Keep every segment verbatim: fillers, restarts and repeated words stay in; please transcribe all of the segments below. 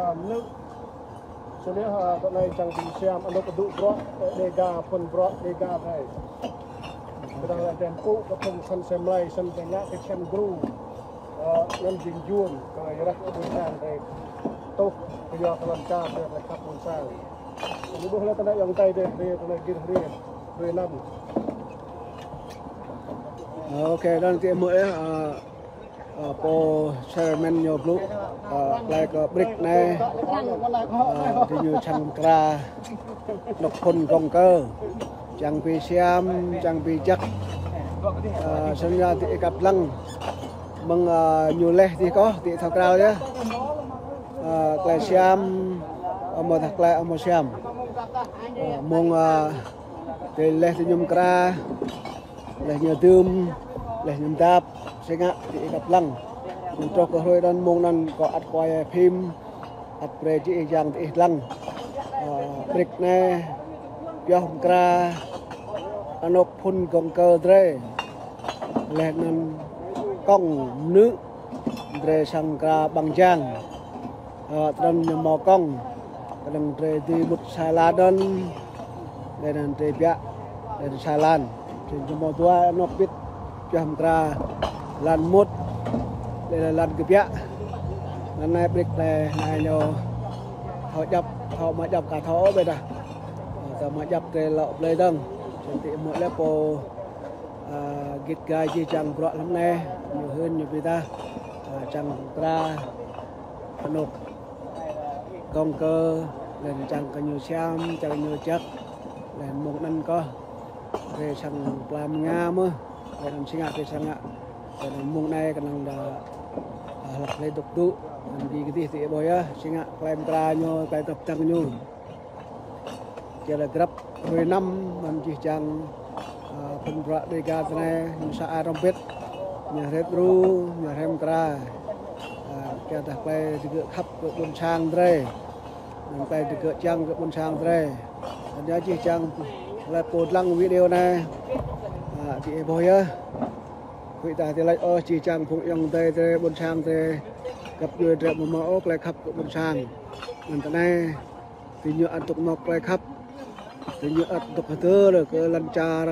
yua mơnưh. Sơneh, ơ, tơ anai čang či siam anŏ kơ dŭ bruă, ơ, Dega, phŭn bruă Dega tơ anai. Kơnang lĕ tem pŭ kơ phŭn săn sem lai, săn tơña kơ čem gru. Ơ, anŭn jing jum, kơ yua rah kơ ƀôn sang tơ anai. Tuh, kơ yua kơ lăm čar, kơ yua kơ khăp ƀôn sang. Anai ƀuh lĕ tơ anai ayŏng adơi tơ anai, tơ anai gir hriê, hriê năm. Ơ, ok, đang tĭ mơ̆, ơ, Ơ, pô chairman ñu blŭ, ơ, tơlơi kơ brek anai, ơ, tơ ñu čang mơkra anŏ phŭn gong kơ, čang pi siam, čang pi jăk, ơ, sơngia tơ ih kăp lăng, mơ̆ng, ơ, ñu leh tơ kơ, tơ thâo krao yơh, ơ, tơlơi siam, ơ, mơ̆ tơlơi, ơ, mơ̆ siam, ơ, mơ̆ng, ơ, tơ leh tơ ñu mơkra, leh ñu dưm, leh ñu mơdap, sơngia tơ ih kăp lăng. Truh kơ hrơi anŭn mơ̆ng anŭn kơ ăt kuai phim, ăt brơi či ih jang tơ ih lăng. Ơ, brek anai, pioh mơkra, anŏ phŭn gong kơ drơi. Leh anŭn kông mơnưh, drơi sang mơkra ƀăng jang. Ơ, tơdron ñu mơ̆ kông, kơnang drơi dưi mŭt sa lan anŭn, leh anŭn drơi biă, leh anŭn sa lan. Čang ñu mơ̆ dua anŏ bit, čuah mơkra, lan mŭt, leh anŭn lan kơ biă. Anŭn anai brek lĕ anai ñu thâo djăp, thâo mă djăp ka thâo ƀĕ dah. Ơ, thâo mă djăp drơi lŏ blơi dơ̆ng. Čang tĭ mơ̆ lĕ pô, ơ, git gai jih jang bruă lăm anai, ñu hưn ñu ƀiă dah, ơ, čang mơkra, anŏ gong kơ, leh anŭn čang kơ ñu siam, čang ñu jăk, leh anŭn mơ̆ng anŭn kơ, drơi sang pla mơnga mơ̆, leh anŭn sơngia drơi sơngia, leh anŭn mơ̆ng anai kơnang dah, ơ, hlăk lĕ dŏ dŭ, anŭn ƀing gih tĭ ƀuh yơh, sơngia tơlơi mơkra ñu, tơlơi tơptăng ñu. Kiăng dah grăp hrơi năm, anŭn jih jang, ơ, phŭn bruă Dega tơ anai, ñu sa ai rơmbet, ñu hret ru, ñu hrem mơkra. Ơ, kiăng dah tơlơi tơgơ̆ khăp kơ ƀôn sang drơi. Anŭn tơlơi tơgơ̆ čang kơ ƀôn sang drơi. Anŭn yơh jih jang tơlơi pô lăng video anai. Ơ, tĭ ih ƀuh yơh. Huĭ dah tơlơi ôh jih jang phung ayŏng adơi drơi, ƀôn sang drơi. Găp djuai drơi mơ̆ mơ̆ ôh tơlơi khăp kơ ƀôn sang. Anŭn tơ anai. Tơ ñu ăt dŏ mơ̆ tơlơi khăp. Tơ ñu ăt dŏ hơdơr kơ lŏn čar,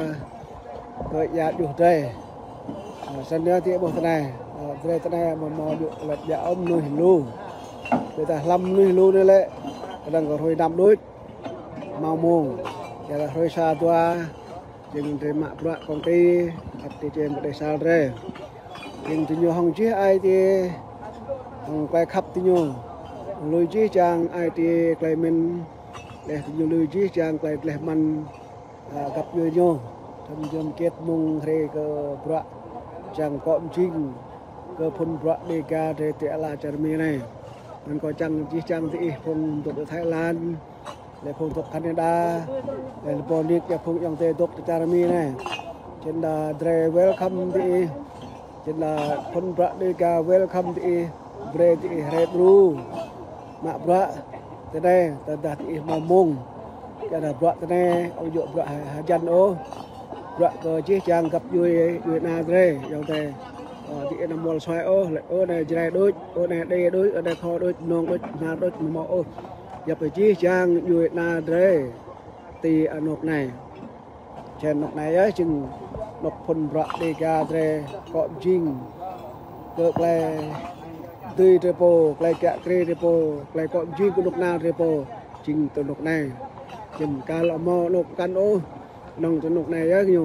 kơ ia djuh drơi. Ơ, sơngia tĭ ƀuh tơ anai, ơ, drơi tơ anai mơ̆ mơ̆ djơ̆ lĕ biă ôh mơnuih lu. Ƀiă dah lăm mơnuih lu anai lĕ, kơnang kơ hrơi năm đôč, mơ̆ mơ̆ng. Kiăng dah hrơi sa dua, jing drơi mă bruă công ty, ăt tơ čem kơ dêh sal drơi. Jing tơ ñu hŏng jih ai tiê, hŏng tơlơi khăp tơ ñu. Lui jih jang ai tiê tơlơi mĭn, leh tơ ñu lui jih jang tơlơi gleh mơ̆n, ơ, găp djuai ñu. Tơm jơm kiet mơ̆ng hrơi kơ bruă čang kơ mơjing, kơ phŭn bruă Dega drơi tơ ala čar Mi anai. Anŭn kâo čang jih jang tơ ih phung dŏ Thái Lan, lĕ phung dŏ Canada, lĕ pô nik ia phung ayŏng adơi dŏ tơ čar Mi anai. Čang dah drơi welcome tơ ih. Čang dah phŭn bruă Dega welcome tơ ih. Brơi tơ ih hret ru. Mă bruă tơ anai, tơdah tơ ih mơ̆ mơ̆ng. Kiăng dah bruă tơ anai, ƀu djơ̆ bruă ha-, hơjăn ôh. Bruă kơ jih jang găp djuai, djuai ana drơi, ayŏng adơi. Ơ, tơ ih anăm mơ̆ suaih ôh, lĕ ôh anai Jrai đôč, ôh anai Đê đôč, ôh anai Kho đôč, Mnông đôč, Hnar đôč, mơ̆ mơ̆ ôh. Yap kơ jih jang djuai ana drơi. Tơ anŏ anai. Čang anŏ anai yơh jing anŏ phŭn bruă Dega drơi kơ mơjing. Kơ tơlơi dưi drơi pô, tơlơi kiă kriê drơi pô, tơlơi kơ mơjing kơ anŏ ana drơi pô. Jing tơ anŏ anai. Jing kơ lŏ mơ̆ anŏ kăn ôh. Anŏ tơ anŏ anai yơh ñu.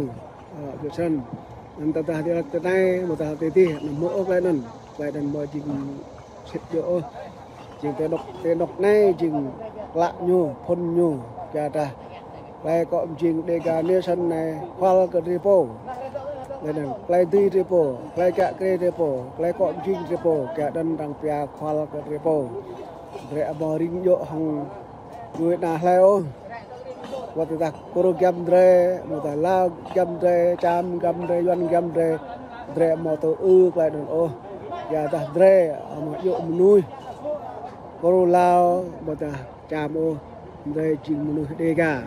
Ơ, kơ săn. Anŭn tơdah tơ anai, mơ̆ tơdah tơ tih, anăm mơ̆ ôh tơlơi anŭn. Tơlơi anŭn mơ̆ jing sĭt djơ̆ ôh. Jing tơ anŏ, tơ anŏ anai jing klă ñu, phŭn ñu, kiăng dah. Tơlơi kơ mơjing Dega Nation anai, khual kơ drơi pô. Lĕ anŭn, tơlơi dưi drơi pô, tơlơi kiă kriê drơi pô, tơlơi kơ mơjing drơi pô, kiăng dah arăng pia khual kơ drơi pô. Drơi amâo ring djŏ hăng djuai ana hlơi ôh. Wơ̆t tơdah Kur giăm drơi, mơ̆ tơdah Lao giăm drơi, Čam giăm drơi, Yuan giăm drơi, drơi amâo tŭ ư tơlơi anŭn ôh. Yua dah drơi amâo djŏ mơnuih Kur, Lao, mơ̆ tơdah Čam ôh, drơi jing mơnuih Đêga.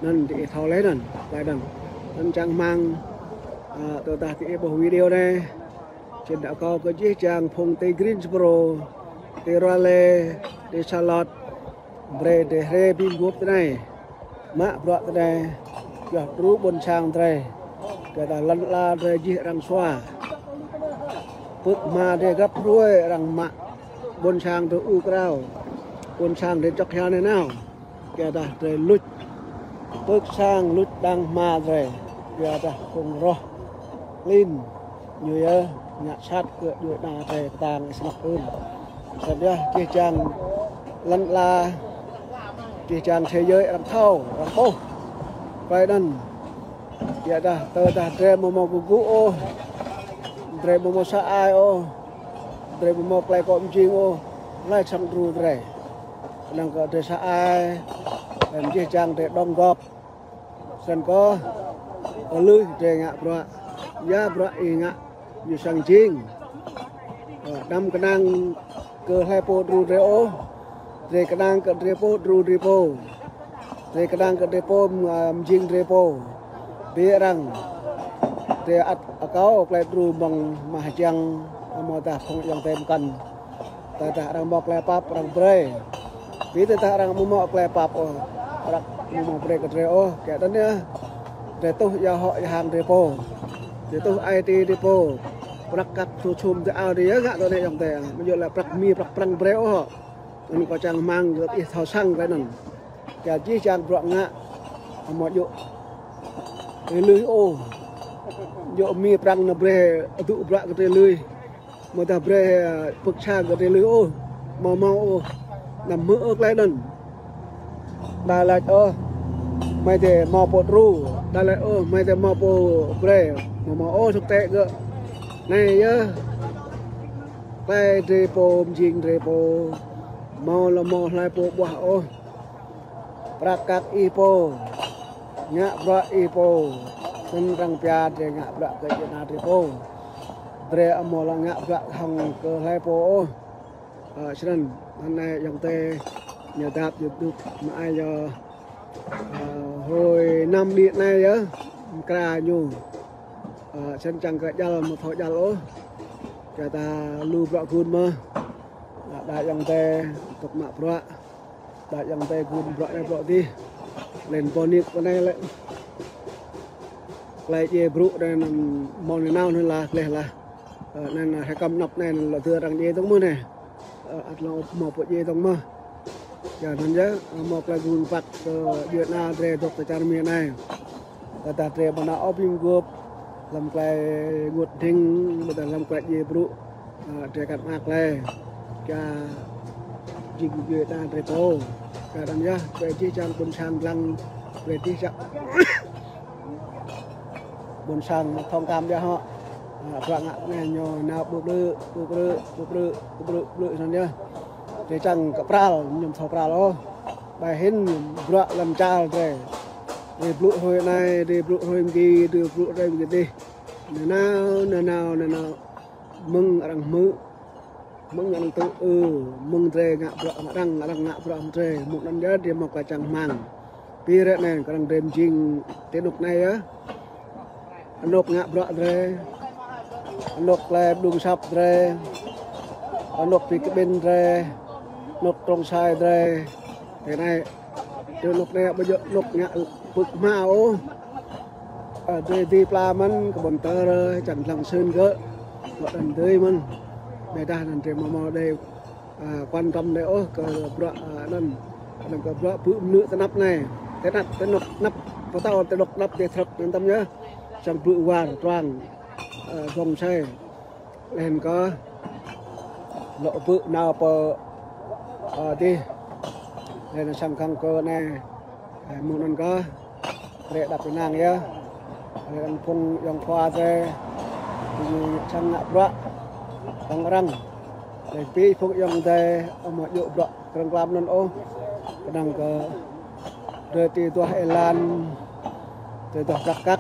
Anŭn diih thâo laih anŭn, tơlơi anŭn. Anŭn čang rơmang, ă, tơdah diih ƀuh video anai, čiăng đaŏ kơ jih jang phung ti Greensboro, ti Raleigh, ti Charlotte, brơi drơi hrơi bi mguôp tơ anai, mă bruă tơ anai, yua đru ƀôn sang drơi, kơ tơdah lŏn ala drơi jih arăng sua. Pưk hma drơi grăp hruê arăng mă, ƀôn sang drơi ur krao, ƀôn sang drơi čŏk hia nanao. Kơ tơdah drơi luč pưk sang, luč đang hma drơi, kơ tơdah phung roh klin ñu yơh ngă sat kơ djuai ana drơi kơtang ih snăk ưn. Samơ̆ yơh jih jang lŏn ala, jih jang thế giới arăng thâo, arăng ƀuh. Tơlơi anŭn, yua dah tơdah drơi amâo mâo gŭ gŭ ôh, drơi amâo mâo sa ai ôh, drơi amâo mâo tơlơi akŏ mjing ôh, hlơi srăng đru drơi. Năng kơ drơi sa ai, lĕ jih jang drơi đóng góp. Srăng kơ, ơ, lui drơi ngă bruă, yua bruă ih ngă ñu srăng jing. Ơ, đăm kơnang kơ hlơi pô đru drơi ôh, drơi kơnang kơ drơi pô đru drơi pô. Drơi kơnang kơ drơi pô, ơ, mjing drơi pô. Bi arăng, drơi ăt akâo tơlơi đru mơ̆ng mah jiăng, mơ̆ tơdah phung ayŏng adơi mơkăn. Tơdah arăng mâo tơlơi pap arăng brơi. Bi tơdah arăng amâo mâo tơlơi pap ôh, arăng amâo mâo brơi kơ drơi ôh, kơ anŭn yơh. Drơi tuh yua hŏ yua hăng drơi pô. Drơi tuh ai tiê drơi pô. Prăk kăk, tŭ sum, tŭ ao drơi yơh ngă tơ anai ayŏng adơi. Mơ̆ yua lĕ prăk Mi, prăk Prăng brơi ôh hŏ. Anŭn kâo čang rơmang kơ ih thâo săng tơlơi anŭn. Kơ jih jang bruă ngă amâo djŏ drơi lui ôh. Djŏ Mi Prăng anŭn brơi adŭ bruă kơ drơi lui. Mơ̆ tơdah brơi, ơ, pưk sang kơ drơi lui ôh, amâo mâo ôh, anăm hmư̆ ôh tơlơi anŭn. Đa lač ôh, mơi tơ mâo pô đru, đa lač ôh, mơi tơ mâo pô brơi, amâo mâo ôh thực tế gơ̆. Anai yơh, tơlơi drơi pô mjing drơi pô, mâo lŏ mâo hlơi pô ƀuah ôh. Prăk kăk ih pô, ngă bruă ih pô, anŭn arăng pia drơi ngă bruă kơ djuai ana drơi pô. Drơi amâo lŏ ngă bruă hăng kơ hlơi pô ôh. Ơ, snăn, anai ayŏng adơi ñu dăp ñu dŭk mă ai yơh, ơ, hruê năm đĭ anai yơh, mkra ñu. Ơ, snăn čang kơ djăl, amâo thâo djăl ôh. Kơ ta lu bruă gun mơh. Đa ayŏng adơi dŭk mă bruă. Đa ayŏng adơi gun bruă anai bruă adih. Lĕ pô nik pô anai lĕ. Tơlơi djai brŭ anai anăm mâo nanao anŭn lah, gleh lah. Ơ, anŭn, ơ, hơkăm anăp anai anŭn lŏ tơ arăng djai dơ̆ng mơ̆ anai. Ơ, ăt lŏ mâo pô djai dơ̆ng mơh. Yua anŭn yơh, ơ, mâo tơlơi gun păk kơ djuai ana drơi dŏ tơ čar Mi anai. Tơdah drơi amâo nao ôh bi mguôp, lăm tơlơi ngot hning, ƀôdah lăm tơlơi djai brŭ, ơ, drơi kăt mơak lĕ. Kơ jing djuai ana drơi pô. Kơ anŭn yơh, brơi jih jang ƀôn sang lăng, brơi jih jang ƀôn sang thâo kăm yơh hŏ. Ơ, bruă ngă anai ñu nao ƀu ƀlư̆, ƀu ƀlư̆, ƀu ƀlư̆, ƀu ƀlư̆, ƀlư̆ anŭn yơh. Drơi čang kơ pral, ñu amâo thâo pral ôh. Ƀai hĭn bruă lăm čar drơi. Drơi blŭ hruê anai, drơi blŭ hruê mgi, drơi blŭ hruê mgi dih. Nanao, nanao, nanao. Mơ̆ng arăng hmư̆, mơ̆ng arăng tŭ ư, mơ̆ng drơi ngă bruă hăng arăng, arăng ngă bruă hăng drơi. Mơ̆ng anŭn yơh drơi mâo tơlơi čang rơmang. Bi ră anai kơ arăng drơi mjing ti anôk anai yơh. Anôk ngă bruă drơi, anôk tơlơi mđung asăp drơi, anôk bi kƀĭn drơi, anôk trông sai drơi. Tơ anai, ti anôk anai ƀu djơ̆ anôk ngă pưk hma ôh. Ơ, drơi dưi pla mơ̆n, kơ ƀôn tơ čang lăng sưn gơ̆. Wơ̆t anŭn dưi mơ̆n. Ƀiădah anŭn drơi amâo mâo đei ơ, quan tâm đei ôh kơ bruă, ơ, anŭn, anŭn kơ bruă bư̆ mơnư̆ tơnap anai. Tơnap, tơnap, tơnap, pơtao tơnap, tơnap tơtrăk anŭn tăm yơh. Sang bư̆ war, truang, ơ, gŏng sai. Lĕ hĭn kơ lŏ bư̆ nao pơ, ơ, dih. Lĕ hĭn sang khăng kơ anai. Ơ, mơ̆ng anŭn kơ brơi đăp kơnang yơh. Lĕ hĭn phung ayŏng khua drơi, ñu čang ngă bruă hăng arăng. Laih pĭ phung ayŏng adơi, amâo djơ̆ bruă krơ̆ng klam anŭn ôh. Kơnơ̆ng kơ drơi tui duah êlan, tui duah prăk kăk.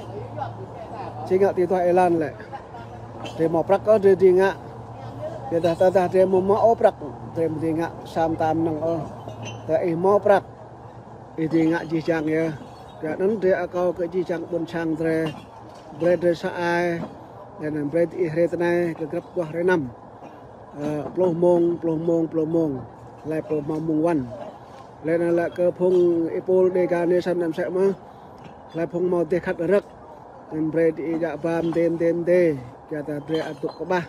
Či ngă tui duah êlan lĕ. Drơi mâo prăk ôh, drơi dưi ngă. Tơdah, tơdah drơi mâo mơ̆ ôh prăk, drơi dưi ngă sa mơta mơnơ̆ng ôh. Tơdah ih mâo prăk, ih dưi ngă jih jang yơh. Kơ anŭn drơi akâo kơ jih jang ƀuôn sang drơi. Brơi drơi sa ai. Lĕ anŭn brơi diih hrơi tơnai kơ grăp guah hrơi năm. Ơ, pluh mông, pluh mông, pluh mông. Hlơi pluh mông mông wăn. Lĕ anŭn lĕ kơ phung êpul Dega Nation năm sĕ mơ̆. Hlơi phung mâo dêh khăt rơ̆k. Anŭn brơi diih djă ba mdê mdê mdê. Kiăng ta drơi adŭk kơƀah.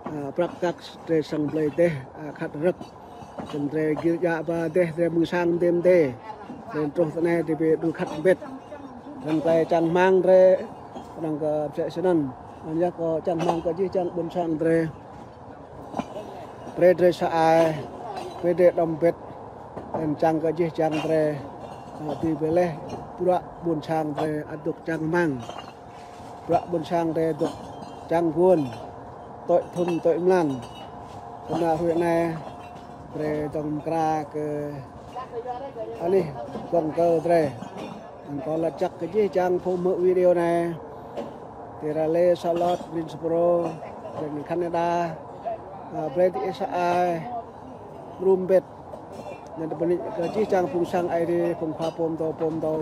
Ơ, prăk kăk drơi săng blơi dêh, ơ, khăt rơ̆k. Anŭn drơi gir djă ba dêh drơi mơ̆ng sang mdê mdê. Drơi truh tơnai drơi ƀu djơ̆ khăt mbĭt. Anŭn klei čang rơmang drơi, anŭn kơ psĕ snăn. Anŭn yơh kâo čang rơmang kơ jih jang ƀuôn sang drơi. Brơi drơi sa ai, brơi drơi đŏm mbĭt. Anŭn čang kơ jih jang drơi. Ơ, tui ƀơi leh, bruă ƀuôn sang drơi, adŭk čang rơmang. Bruă ƀuôn sang drơi dŏ čang guôn, tui thŭn tui mlan. Kơ anai hrơi anai, drơi dŏng mơkra kơ anih gŏng kơ drơi. Anŭn kâo laĭ čăk kơ jih jang phung hmư̆ video anai. Ti Raleigh, Charlotte, Greensboro, drơi Canada. Ơ, brơi diih sa ai, rum mbĭt. Anŭn tơpơnĭ kơ jih jang phung sang Aê Diê, phung khua pô mtô, pô mtô.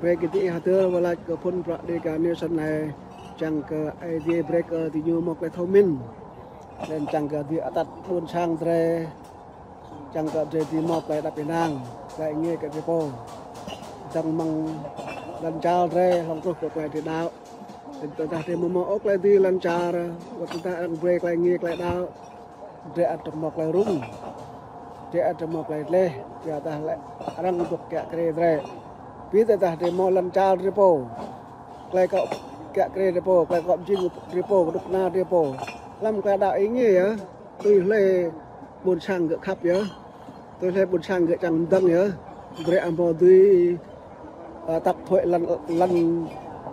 Brơi kơ diih hơdơr wơ̆t laĭ kơ phŭn bruă Dega Nation anai, čang kơ Aê Diê brơi kơ diñu mâo klei thâo mĭn. Lĕ čang kơ diih atăt ƀuôn sang drơi, čang kơ drơi diih mâo klei đăp ênang, klei êngiê kơ drơi pô. Dơ̆ng mơ̆ng lŏn čar drơi, hlŏng truh kơ klei drơi đaŏ. Lĕ tơdah drơi mâo mâo ôh klei dưi lŏn čar, wơ̆t tơdah arăng brơi klei êngiê klei đaŏ. Drơi ăt mâo klei rŭng. Drơi ăt mâo klei gleh. Tơdah lĕ arăng dŏ kiă kriê drơi. Bi tơdah drơi mâo lŏn čar drơi pô. Klei kâo kiă kriê drơi pô, klei kâo jing drơi pô, kơdŭk kơna drơi pô. Lăm klei đaŏ êngiê yơh. Tui hlơi ƀuôn sang gơ̆ khăp yơh. Tui hlơi ƀuôn sang gơ̆ čang mdơ̆ng yơh. Brơi amâo dưi, ơ, tăp thuê lăn, lăn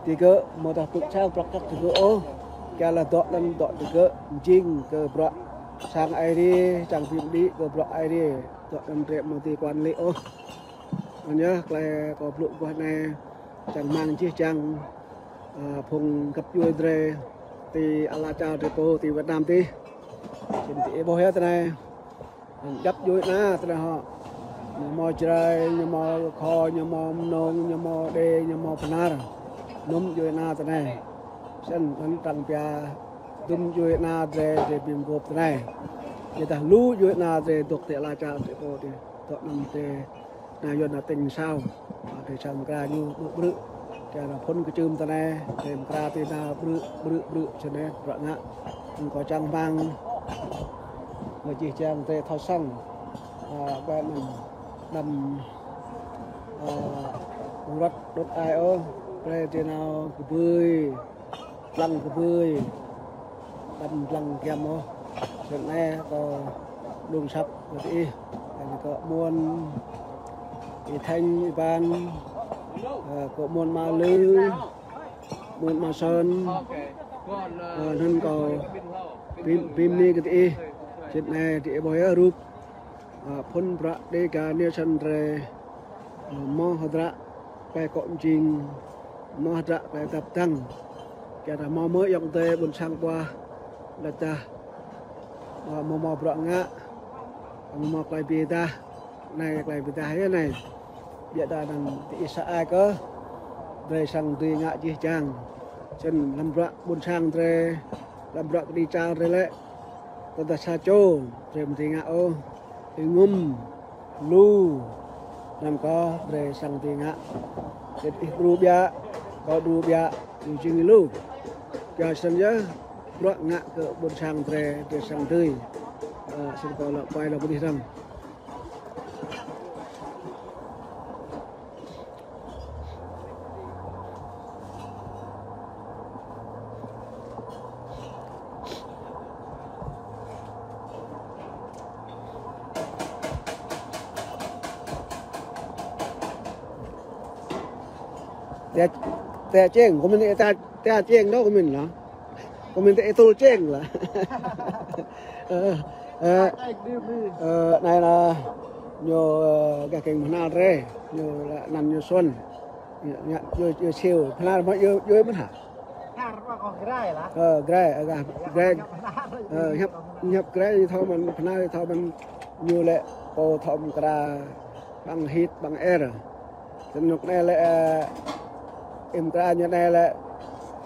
ti gơ̆, amâodah pưk sang prăk kăk ti gơ̆ ôh. Kiăng laĭ dŏ lăn dŏ ti gơ̆, jing kơ bruă sang Aê Diê, čang bi mđĭ kơ bruă Aê Diê. Dŏ lăn drơi amâo dưi quản lý ôh. Anŭn yơh, klei kâo blŭ guah anai, čang rơmang jih jang, ơ, phung găp djuê drơi, ti ala čar drơi pô, ti Việt Nam tih. Čiăng diih ƀuh yơh tơnai. Djăp djuê ana tơdah hŏ. Ñu mâo Jrai, ñu mâo Kho, ñu mâo Mnông, ñu mâo Đê, ñu mâo Bơnar. Anŭn djuê ana tơnai. Snăn anŭn trăng pia dŭm djuê ana drơi, drơi bi mguôp tơnai. Tơdah lu djuê ana drơi dŏ ti ala čar drơi pô tih. Dŏ anŭn drơi na yuăn na tĭng sao. Drơi sang mkra ñu ƀrư̆ ƀrư̆. Kiăng laĭ phŭn kơčưm tơnai, drơi mkra ti na ƀrư̆ ƀrư̆ ƀrư̆, snăn bruă ngă. Anŭn kâo čang rơmang kơ jih jang drơi thâo săng. Ơ, ƀơi anŭn đăm, ơ, rơ̆t đŭt ai ôh, brơi drơi nao kơbưi, lăng kơbưi, đăm lăng giăm ôh. Snăn anai kâo đŭng asăp kơ diih. Anŭn kơ muôn Y Thanh, Y Ban, ơ, kơ muôn Ama Lư, muôn Ama Sơn, ơ, anŭn kâo bi, bi mni kơ diih. Snăn anai diih ƀuh yơh rup, ơ, phŭn bruă Dega Nation drơi, ơ, mâo hơdră klei kŏ mjing, mâo hơdră klei dăp dăng. Kiăng laĭ mâo mơ̆ ayŏng adơi ƀuôn sang ƀuah, laĭ dah, ơ, mâo mâo bruă ngă, mâo mâo klei bi êdah. Anai klei bi êdah yơh anai. Biă dah anăn diih sa ai kơ drơi săng dưi ngă jih jang. Snăn lăm bruă ƀuôn sang drơi, lăm bruă kơđi čar drơi lĕ. Tơdah sa čô drơi mơ̆ dưi ngă ôh. Êngŭm, lu, anăn kơ drơi săng dưi ngă. Tơdah ih đru biă, kâo đru biă, ñu jing lu. Kơ snăn yơh, bruă ngă kơ ƀuôn sang drơi, drơi săng dưi. Ơ, snăn kâo lŏ kuai lŏ bơdih răng. Tê, tê čeng, kơ mĭn tê, tê čeng đôč kơ mĭn lah. Kơ mĭn tê tŭl čeng lah. Ơ, ơ, ơ, anai anŭn ñu, ơ, gah keng mơhnal drơi, ñu lĕ anăn ñu Xuân. Ñu, ñu, ñu, ñu Siu, mơhnal mă ñu, ñu mơ̆n hă? Ơ, Grai, ơ, gah Grai. Ơ, hiăp, hiăp Grai ñu thâo mơ̆n, mơhnal ñu thâo mơ̆n, ñu lĕ pô thâo mơkra ƀăng hit, ƀăng er. Tơnuk anai lĕ, ơ, ih mơkra ñu anai lĕ,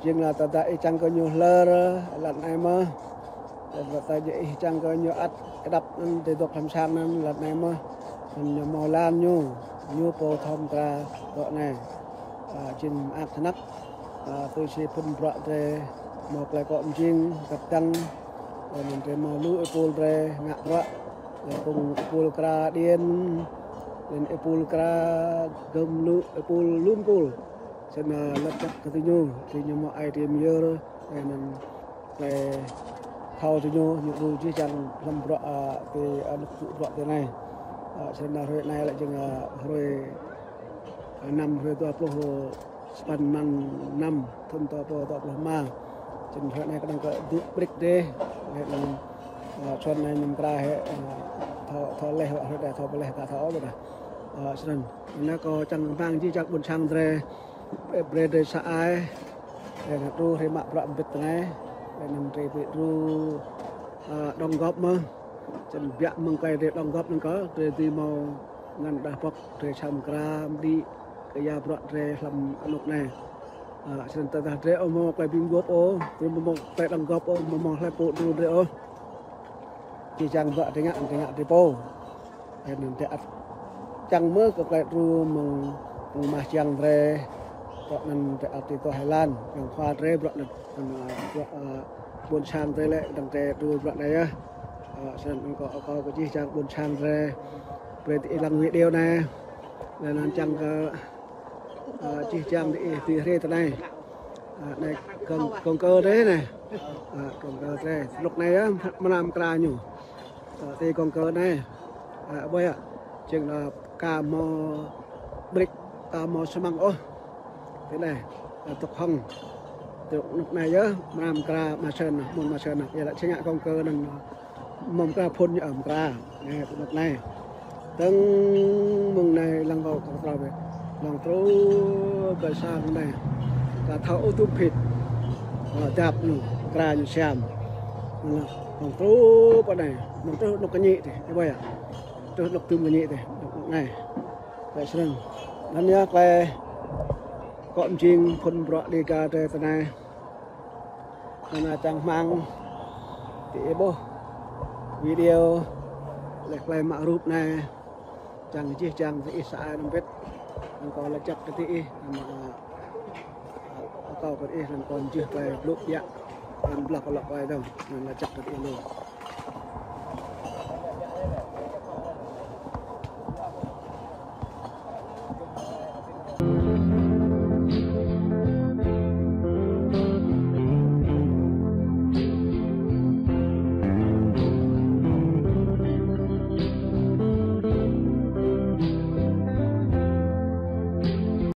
jing lĕ tơdah ih čang kơ ñu hlơr, lăn anai mơ̆n. Tơdah tơdah ih čang kơ ñu ăt kơdăp anŭn, tơdŏk hlăm sang anŭn, lăn anai mơ̆n. Anŭn ñu hmâo lan ñu, ñu pô thâo mơkra dŏ anai. Ơ, jing mơak tơnăk. Ơ, tui si phŭn bruă drơi, hmâo tơlơi akŏ mơjing, găp dăng, lĕ anŭn drơi hmâo lu êpul drơi, ngă bruă, lĕ phung êpul kra điện, lĕ êpul kra gơm lu, êpul lu êpul. Snăn, ơ, lač jăk kơ diñu, diñu hmâo ai tiêm yơr, lĕ anŭn tơlơi thâo diñu, ñu đru jih jang hlăm bruă, ơ, ti, ơ, anŭn tŭ bruă ti anai. Ơ, snăn hrơi anai lĕ jing, ơ, hrơi, ơ, năm hrơi dua pluh sapăn mlan năm, thŭn dua rơbâo dua pluh rơma. Jing hrơi anai kơnơ̆ng kơ dŭ brĕk dêh, lĕ anŭn, ơ, Xuân anai ñu mơkra hĕ, ơ, thâo, thâo leh, hrơi anai thâo pơleh, ka thâo ôh ƀôdah. Ơ, snăn. Anai kâo čang rơmang jih jang ƀuôn sang drơi, brơi drơi sa ai, lĕ anŭn đru hrơi mă bruă mbĭt anai, lĕ anŭn drơi ƀu đru, ơ, đóng góp mơ̆n. Snăn biă mơ̆ng tơlơi drơi đóng góp anŭn kơ, drơi dưi hmâo ngăn đah pŏk, drơi săm mơkra, mđĭ, kơ ya bruă drơi hlăm anŭk anai. Ơ, snăn tơdah drơi ƀu hmâo tơlơi ƀing gŏp ôh, drơi ƀu hmâo tơlơi đóng góp ôh, ƀu hmâo hlơi pô đru drơi ôh. Jih jang bruă drơi ngă, drơi ngă drơi pô. Lĕ anŭn drơi ăt čang mơ̆ kơ tơlơi đru mơ̆ng, mơ̆ng mah jiăng drơi. Tơl anŭn drơi ăt tui tơlơi hơlan, yang khua drơi bruă anŭn, anŭn, ơ, bruă, ơ, ƀuôn sang drơi lĕ, dăng drơi đru bruă anai yơh. Ơ, snăn kâo, kâo akâo kơ jih jang ƀuôn sang drơi, brơi diih lăng video anai. Lĕ anŭn čang kơ, ơ, jih jang diih dưi rai ti anai. Ơ, anai kông, kông kơ drơi anai. Ơ, kông kơ drơi. Tơnuk anai yơh, mơnam mơkra ñu. Ơ, ti kông kơ anai. Ơ, ƀuh yơh. Jing lĕ ka hmâo brĕk, ka hmâo sơmăng ôh. Ti anai. Ơ, tŭk hŏng. Tơnuk anai yơh, mơnam mơkra Ama Sơn, mơ̆n Ama Sơn. Yơh lĕ čang ngă kông kơ anŭn. Mơ̆ng mơkra phŭn ñu, ơ, mơkra. Anai, tơnuk anai. Tơ̆ng mơ̆ng anai lăng kâo, kâo truh wơ̆t. Lăng truh kơ sang anai. Ka thâo ôh dŭm phit. Ơ, dăp ñu, mơkra ñu siam. Lăng truh pơ anai. Lăng truh anŭk kơñĭ dih. Ih ƀuh yơh. Truh anŭk dŭm kơñĭ dih. Anŭk anai. Tơlơi snăn. Anŭn yơh tơlơi akŏ mơjing phŭn bruă Dega drơi ti anai. Anŭn čang rơmang diih ƀuh video lĕ tơlơi mă rup anai, čang jih jang diih sa ai hrŏm hơbĭt. Anŭn kâo lač jăk kơ diih, anŭn, ơ, akâo kơ diih, anŭn kâo jih tơlơi blŭ biă, anŭn blah kơ lŏ tơlơi dơ̆ng, anŭn lač jăk kơ diih lu.